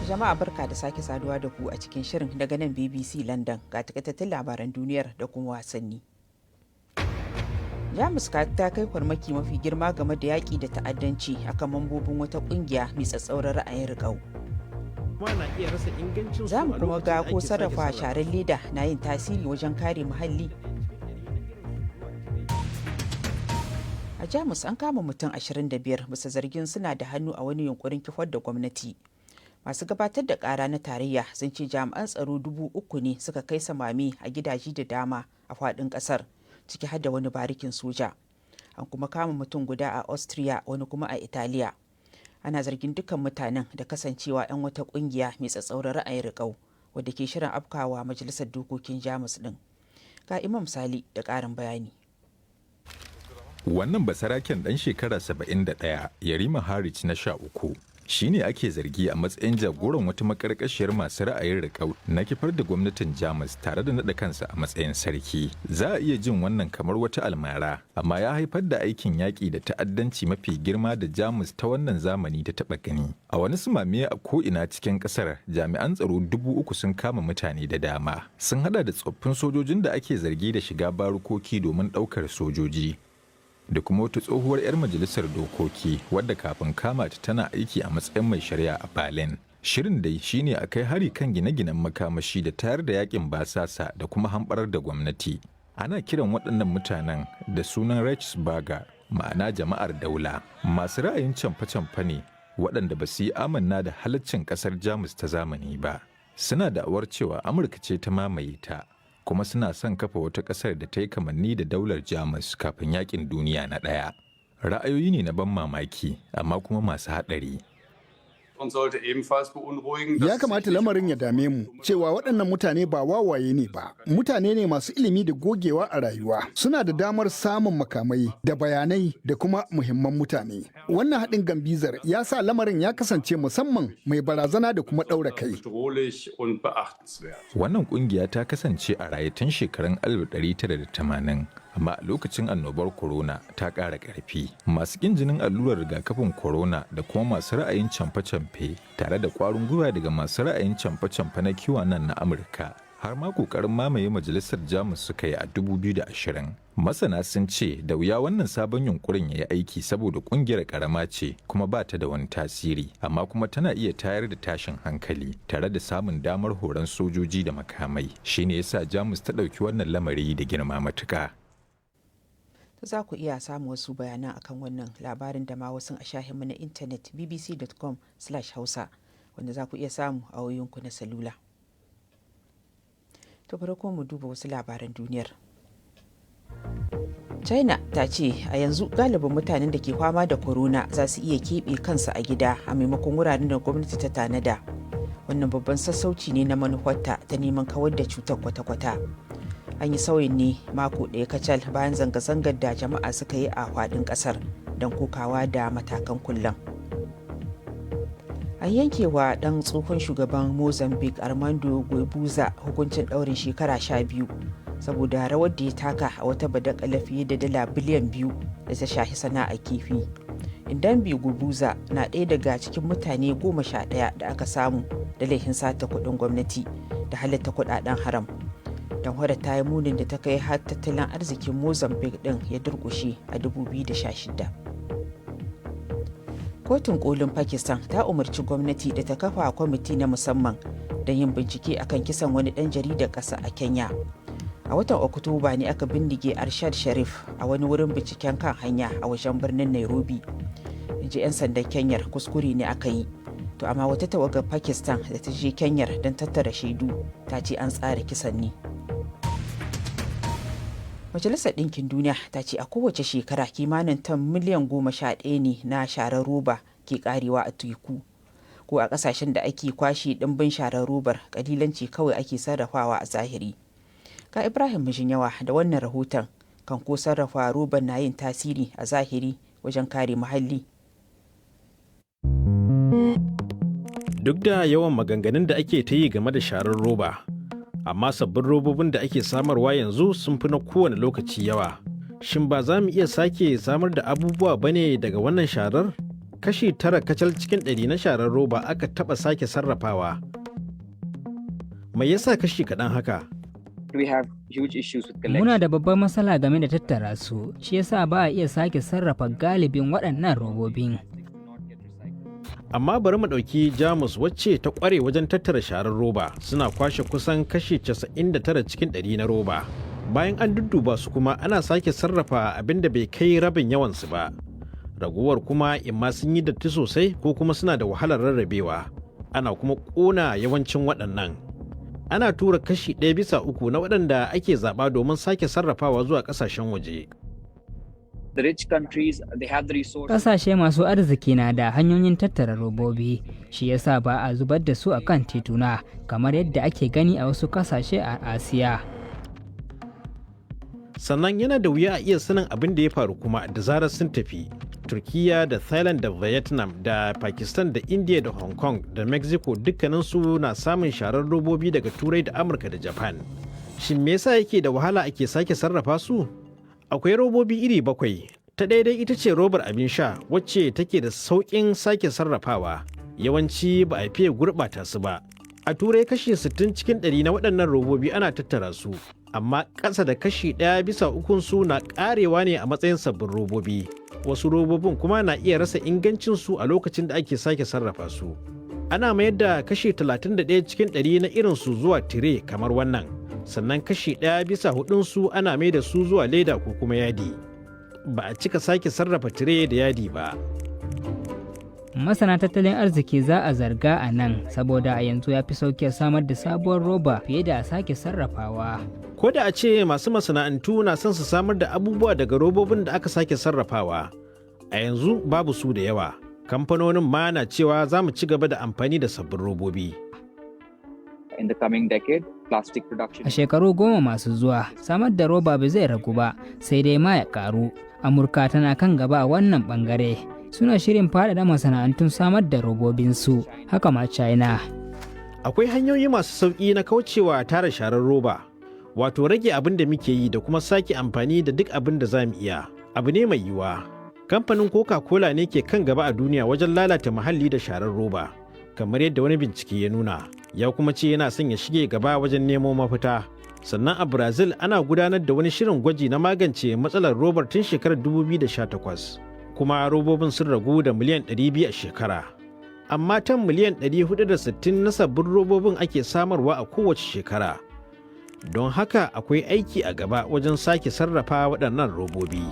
Jama'a, barka da sake saduwa da ku a cikin shirin daga nan BBC London. Ga takaitattun labaran duniyar da kuma wasanni. Jamus ta kai farmaki mafi girma game da yaƙi da ta'addanci akan mambobin wata ƙungiya mai tsatsauran ra'ayin riƙau. Za mu kuma ga ko sarrafa sharar leda na yin tasiri wajen kare muhalli. A Jamus an kama mutum 25 bisa zargin suna da hannu a wani yunkurin kifar da gwamnati. Masu gabatar da kara na tarayya sun ce jami'an tsaro 3,000 ne suka kai samami a gidaje da dama a faɗin ƙasar, ciki har da wani barikin soja. An kuma kama mutum guda a Austria, wani kuma a Italiya. Ana zargin dukkan mutanen da kasancewa 'yan wata kungiya mai tsatsauran ra'ayin riƙau wadda ke shirin afkawa majalisar dokokin Jamus din. Ga Imam Sali da ƙarin bayani. Wannan basaraken ɗan shekara 71, Yarima Harich na 13, shi ne ake zargi a matsayin jagoran wata makarkashiyar masu ra'ayin riƙau na kifar da gwamnatin Jamus tare da naɗa kansa a matsayin sarki. Za a iya jin wannan kamar wata almara, amma ya haifar da aikin yaƙi da ta'addanci mafi girma da Jamus ta wannan zamani ta taɓa gani. A wani sumame a ko'ina cikin ƙasar, jami'an tsaro 3,000 sun kama mutane da dama. Sun hada da tsoffin sojojin da ake zargi da shiga barukoki domin ɗaukar sojoji, da kuma wata tsohuwar 'yar majalisar dokoki wadda kafin kama ta tana aiki a matsayin mai shari'a a Berlin. Shirin dai shine a kai hari kan gine-ginen makamashi da tayar da yakin basasa da kuma hamɓarar da gwamnati. Ana kiran waɗannan mutanen da sunan Reichsbürger, ma'ana jama'ar daula. Masu ra'ayin camfe-camfe ne waɗanda ba su yi amanna da halaccin ƙasar Jamus ta zamani ba. Suna da'awar cewa Amurka ce ta mamaye ta, kuma suna son kafa wata ƙasar da ta yi kamanni da daular Jamus kafin yakin duniya na ɗaya. Ra'ayoyi ne na ban mamaki, amma kuma masu haɗari. Ya kamata lamarin ya dame mu cewa waɗannan mutane ba wawaye ne ba, mutane ne masu ilimi da gogewa a rayuwa, suna da damar samun makamai da bayanai da kuma muhimman mutane. Wannan haɗin gambizar ya sa lamarin ya kasance musamman mai barazana da kuma ɗaura kai. Wannan ƙungiya ta kasance a raye tun shekarun 1980, amma a lokacin annobar corona ta ƙara ƙarfi. Masu ƙin jinin allurar rigakafin corona da kuma masu ra'ayin camfe-camfe, tare da ƙwarin gwiwa daga masu ra'ayin camfe-camfe na QAnon na Amurka, har ma ƙoƙarin mamaye majalisar Jamus suka yi a 2020. Masana sun ce da wuya wannan sabon yunkurin ya yi aiki saboda ƙungiyar ƙarama ce kuma ba ta da wani tasiri, amma kuma tana iya tayar da tashin hankali tare da samun damar horon sojoji da makamai. Shine yasa Jamus ta ɗauki wannan lamari da girma matuƙa. Za ku iya samun wasu bayanan akan wannan labarin da ma wasu a shahinmu na intanet bbc.com/hausa, wanda za ku iya samu a wayoyinku na salula. To, bari kuma mu duba wasu labaran duniyar. China ta ce a yanzu galibin mutanen da ke fama da corona za su iya keɓe kansu a gida a maimakon wuraren da gwamnati ta tanada. Wannan babban sassauci ne na manufarta ta neman kawar da cutar kwata-kwata. An yi sauyin ne mako ɗaya kacal bayan zanga-zangar da jama'a suka yi a faɗin ƙasar don kokawa da matakan kullum. An yankewa ɗan tsohon shugaban Mozambique Armando Guebuza hukuncin ɗaurin shekara 12 saboda rawar da ya taka a wata badakala fiye da dala biliyan 2 da ta shahi sana'ar kifi. Indambi Guebuza na ɗaya daga cikin mutane 11 da aka samu da laifin sata kuɗin gwamnati da halatta kuɗaɗen haram. Don ta yi munin da ta kai har tattalin arzikin Mozambique din ya durkushe a 2016. Kotun Kolin Pakistan ta umarci gwamnati da ta kafa kwamiti na musamman don yin bincike akan kisan wani dan jaridar ƙasa a Kenya. A watan Oktoba ne aka bindige Arshad Sharif a wani wurin binciken kan hanya a wajen birnin Nairobi. In ji 'yan sandan Kenyar, kuskure ne aka yi. To amma wata tawagar Pakistan da ta je Kenyar don tattara shaidu ta ce an tsara kisan ne. Majalisar Ɗinkin Duniya ta ce a kowace shekara kimanin tan miliyan 11 ne na sharar roba ke karewa a teku. Ko a ƙasashen da ake kwashe ɗimbin sharar robar, ƙalilanci kawai ake sarrafawa a zahiri. Ga Ibrahim Mijinyawa da wannan rahoton kan ko sarrafa robar na yin tasiri a zahiri wajen kare muhalli. Duk da yawan maganganun da ake ta yi game da sharar roba, amma sabbin robobin da ake samarwa yanzu sun fi na kowane lokaci yawa. Shin ba za mu iya sake samar da abubuwa ba ne daga wannan sharar? Kashi 9 kacal cikin 100 na sharar roba aka taɓa sake sarrafawa. Mai yasa kashi kaɗan haka? We have huge issues with collection. Muna da babbar matsala game da tattara su, shi yasa ba a iya sake sarrafa galibin waɗannan robobin. Amma bari mu ɗauki Jamus, wacce ta ƙware wajen tattara sharar roba. Suna kwashe kusan kashi 99 cikin 100 na roba. Bayan an dudduba su kuma, ana sake sarrafa abin da bai kai rabin yawansu ba. Raguwar kuma imma sun yi datti sosai ko kuma suna da wahalar rarrabewa. Ana kuma ƙona yawancin waɗannan. Ana tura kashi 1 bisa 3 na waɗanda ake zaɓa domin sake sarrafawa zuwa ƙasashen waje. The rich countries, they have the resources. Ƙasashe masu arziki na da hanyoyin tattara robobi, shi yasa ba a zubar da su a kan tituna kamar yadda ake gani a wasu ƙasashe a Asiya. Sannan yana da wuya a iya sanin abin da ya faru kuma da zarar sun tafi. Turkiya da Thailand da Vietnam da Pakistan da India da Hong Kong da Mexico dukkaninsu na samun sharar robobi daga Turai da Amurka da Japan. Shin me yasa yake da wahala ake sake sarrafa su? Akwai robobi iri bakwai. Ta daidai ita ce robar abin sha, wacce take da sauƙin sake sarrafawa. Yawanci ba a fiye gurɓata su ba. A Turai, kashi 60 cikin 100 na waɗannan robobi ana tattara su, amma ƙasa da kashi 1 bisa ukun su na ƙarewa ne a matsayin sabbin robobi. Wasu robobin kuma na iya rasa ingancin su a lokacin da ake sake sarrafa su. Ana mayar da kashi 31 cikin 100 na irin su zuwa tire kamar wannan, sannan kashi 1 bisa hudun su ana mai da su zuwa leda ko kuma yadi. Ba a cika sake sarrafa tire da yadi ba. Masana tattalin arziki za a zarga a nan, saboda a yanzu ya fi sauƙi samar da sabuwar roba fiye da a sake sarrafawa. Ko da a ce masu masana'antu na son su samar da abubuwa daga robobin da aka sake sarrafawa, a yanzu babu su da yawa. Kamfanonin ma na cewa za mu ci gaba da amfani da sabbin robobi. In the coming decade, plastic production A shekaru 10 masu zuwa, samar da roba ba zai ragu ba, sai dai ma ya karu. Amurka tana kan gaba a wannan bangare. Suna shirin faɗaɗa masana'antun samar da robobinsu, haka ma China. Akwai hanyoyi masu sauƙi na kaucewa tara sharar roba, wato rage abin da muke yi da kuma sake amfani da duk abin da za mu iya. Abu ne mai yiwuwa. Kamfanin Coca-Cola ne ke kan gaba a duniya wajen lalata muhalli da sharar roba, kamar yadda wani bincike ya nuna. Ya kuma ce yana son ya shige gaba wajen nemo mafita. Sannan a Brazil ana gudanar da wani shirin gwaji na magance matsalar robar tun shekarar 2018, kuma robobin sun ragu da miliyan 200 a shekara. Amma tan miliyan 460 na sabbin robobin ake samarwa a kowace shekara. Don haka akwai aiki a gaba wajen sake sarrafa waɗannan robobi.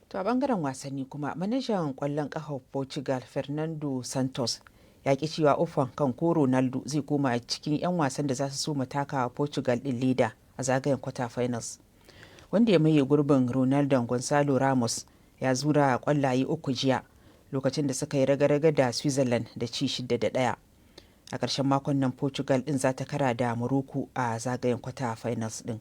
To, a bangaren wasanni kuma, manajan kwallon kafa Portugal Fernando Santos ya ki cewa uffan kan ko Ronaldo zai koma cikin 'yan wasan da za su soma taka Portugal din leda a zagayen quarter finals. Wanda ya maye gurbin Ronaldo, Gonzalo Ramos, ya zura kwallaye uku jiya lokacin da suka yi raga-raga da Switzerland da ci 6-1. A ƙarshen makon nan Portugal din za ta kara da Morocco a zagayen quarter finals din.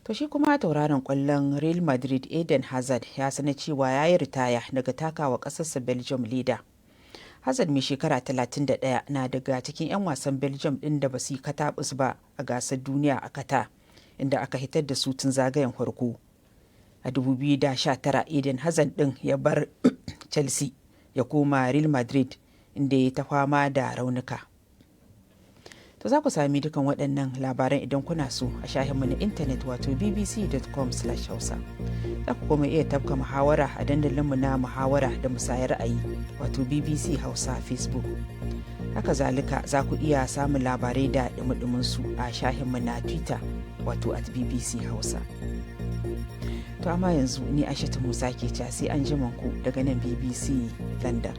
To, shi kuma tauraron kwallon Real Madrid Eden Hazard ya sanar cewa ya yi ritaya daga takawa ƙasarsa Belgium leda. Hazard mai shekara 31 na daga cikin 'yan wasan Belgium ɗin da ba su yi katabus ba a gasar duniya a Qatar, inda aka hitar da su tun zagayen farko. A 2019 Eden Hazard ɗin ya bar Chelsea ya koma Real Madrid, inda ya ta fama da raunuka. To, za ku sami dukan waɗannan labaran idan kuna so a shahinmu na intanet, wato bbc.com/hausa. Za ku kuma iya tafka muhawara a dandalinmu na muhawara da musayar ra'ayi, wato BBC Hausa Facebook. Haka zalika za ku iya samun labarai da ɗumi su a shahinmu na Twitter, wato @BBCHausa. To, amma yanzu ni Aishatu Musa ke sai an ku daga nan BBC London.